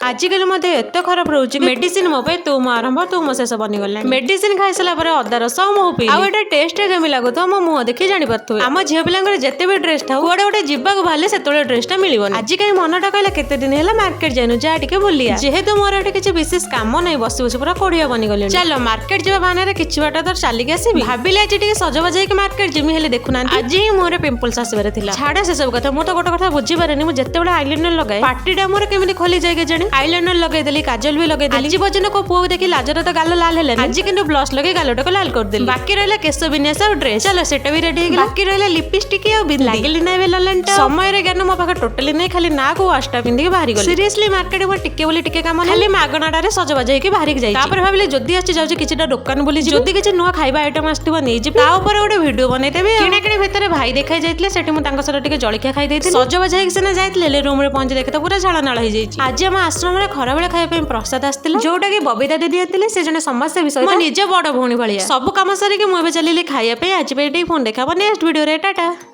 ଆଜିକାଲି ମଧ୍ୟ ଏତେ ଖରାପ ରହୁଛି। ମେଡିସିନ ମୋ ପାଇଁ ତୁ ମୋ ଆରମ୍ଭ, ତୁ ମୋ ଶେଷ ବନିଗଲାଣି। ମେଡିସିନ ଖାଇସାରିଲା ପରେ ଅଦା ରସ ଆଉ ମହୁ ପିଇଲି। ଆଉ ଏଇଟା ଟେଷ୍ଟ କେମିତି ଲାଗୁଥିବ, ମୋ ମୁହଁ ଦେଖି ଜାଣିପାରୁଥିବେ। ଆମ ଝିଅ ପିଲାଙ୍କର ଯେତେ ବି ଡ୍ରେସ୍ ଥାଉ, କୁଆଡେ ଗୋଟେ ଯିବାକୁ ବାହାରିଲେ ସେତେବେଳେ ଡ୍ରେସଟା ମିଳିବନି। ଆଜି କାହିଁ ମନଟା କହିଲା, କେତେ ଦିନ ହେଲା ମାର୍କେଟ ଯାଇନୁ, ଯା ଟିକେ ବୁଲିଆ। ଯେହେତୁ ମୋର ଏଠି କିଛି ବିଶେଷ କାମ ନାହିଁ, ବସି ବସି ପୁରା କୋଢିଆ ବନିଗଲିଣି। ଚାଲ, ମାର୍କେଟ ଯିବା ବାହାନାରେ କିଛି ବାଟ ତ ଚାଲିକି ଆସିବି। ଭାବିଲି ଆଜି ଟିକେ ସଜବାଜ ହେଇକି ମାର୍କେଟ ଯିମି, ହେଲେ ଦେଖୁନାହାନ୍ତି, ଆଜି ହିଁ ମୋର ପିମ୍ପଲ୍ସ ଆସିବାର ଥିଲା। ଛାଡ ସେସବୁ କଥା, ମୁଁ ତ ଗୋଟେ କଥା ବୁଝିପାରେନି, ମୁଁ ଯେତେବେଳେ ଆଇଲାଇନର ଲଗାଏ, ପାଟିଟା ମୋର କେମିତି ଖୋଲି ଯାଏ କେଜାଣି। ଆଇଲାଇନର ଲଗେଇଦେଲି, କାଜଲ ବି ଲଗେଇଦେଲି। ଆଜି ପର୍ଯ୍ୟନ୍ତ କୋଉ ପୁଅକୁ ଦେଖି ଲାଜରେ ତ ଗାଲ ଲାଲ ହେଲାନି, ଆଜି କିନ୍ତୁ ବ୍ଲସ୍ ଲଗେଇ ଗାଲଟାକୁ ଲାଲ କରିଦେଲି। ବାକି ରହିଲା କେଶ ବିନ୍ୟାସ ଆଉ ଡ୍ରେସ୍। ଚାଲ, ସେଟା ବି ରେଡି ହେଇଗଲା। ବାକି ରହିଲା ଲିପିଷ୍ଟିକ୍ ଆଉ ବିନ୍ଦି। ଲାଗିଲି ନା ଏବେ ଲଲନ। ସମୟରେ ଜ୍ଞାନ ମୋ ପାଖରେ ଟୋଟାଲି ନାହିଁ। ଖାଲି ନାକୁ ୱାଚଟା ପିନ୍ଧିକି ବାହାରି ଗଲି। ସିରିୟସଲି, ମାର୍କେଟ ମୋର ଟିକେ ବୋଲି ଟିକେ କାମ ନାହିଁ, ଖାଲି ମାଗଣାଟାରେ ସଜବାଜ ହେଇକି ବାହାରିକି ଯାଇଛି। ତାପରେ ଭାବିଲି, ଯଦି ଆସି ଯାଉଛି, କିଛିଟା ଦୋକାନ ବୁଲି, ଯଦି କିଛି ନୂଆ ଖାଇବା ଆଇଟମ ଆସିଥିବ ନେଇଯିବି, ତା ଉପରେ ଗୋଟେ ଭିଡିଓ ବନେଇଦେବି। କିଣା କିଣି ଭିତରେ ଭାଇ ଦେଖାଇ ଯାଇଥିଲେ, ସେଠି ମୁଁ ତାଙ୍କ ସହିତ ଟିକେ ଜଳଖିଆ ଖାଇ ଦେଇଥିଲି। ସଜବାଜ ହେଇକି ସିନା ଯାଇଥିଲେ, ହେଲେ ରୁମରେ ପହଞ୍ଚି ଦେଖେ ତ ପୁରା ଝାଳ ନାଳ ହେଇଯାଇଛି। ଆଜି ଆମ ଆଶ୍ରମରେ ଖରାବେଳେ ଖାଇବା ପାଇଁ ପ୍ରସାଦ ଆସିଥିଲା, ଯୋଉଟା କି ବବିତା ଦିଦି ଆଣିଥିଲେ। ସେ ଜଣେ ସମାଜସେବୀ ସହିତ ମୋ ନିଜ ବଡ ଭଉଣୀ ଭଳିଆ। ସବୁ କାମ ସାରିକି ମୁଁ ଏବେ ଚାଲିଲି ଖାଇବା ପାଇଁ। ଆଜି ପାଇଁ ଟିକେ ଫୋନ ଦେଖାବ ନେକ୍ସଟ ଭିଡିଓରେ। ଟାଟା।